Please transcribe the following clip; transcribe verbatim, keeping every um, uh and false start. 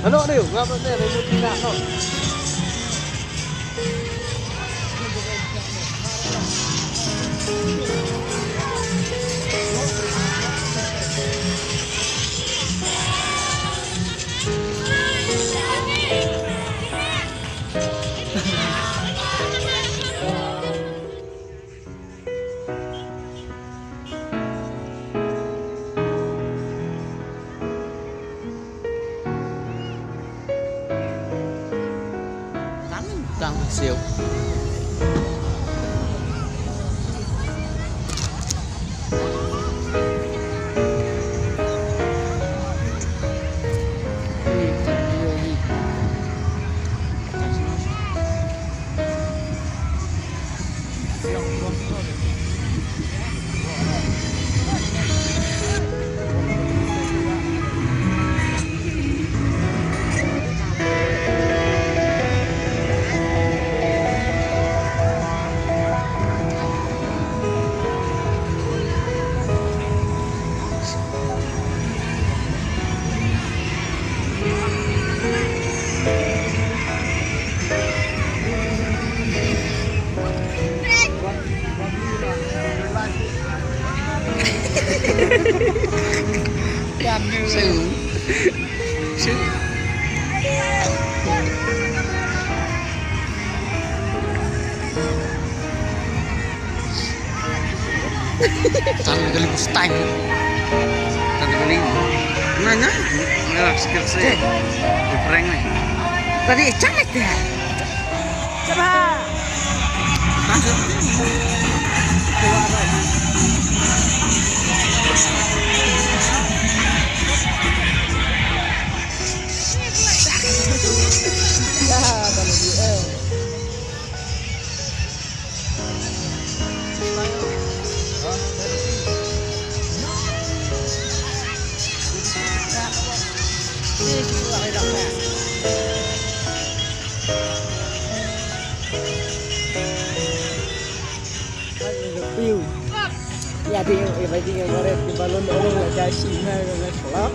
Ano, ano, ngam ano, ano, ano, ano. Tang, tang, siu. Sing. Sing. Tan kali Mustang. Tan kali. Nanya. Nanya sikit sih. Prank nih. Tadi cantik ya. Coba. Ïa ding ïa bai ding ïa baret ki balon ong la ka shi na la klap.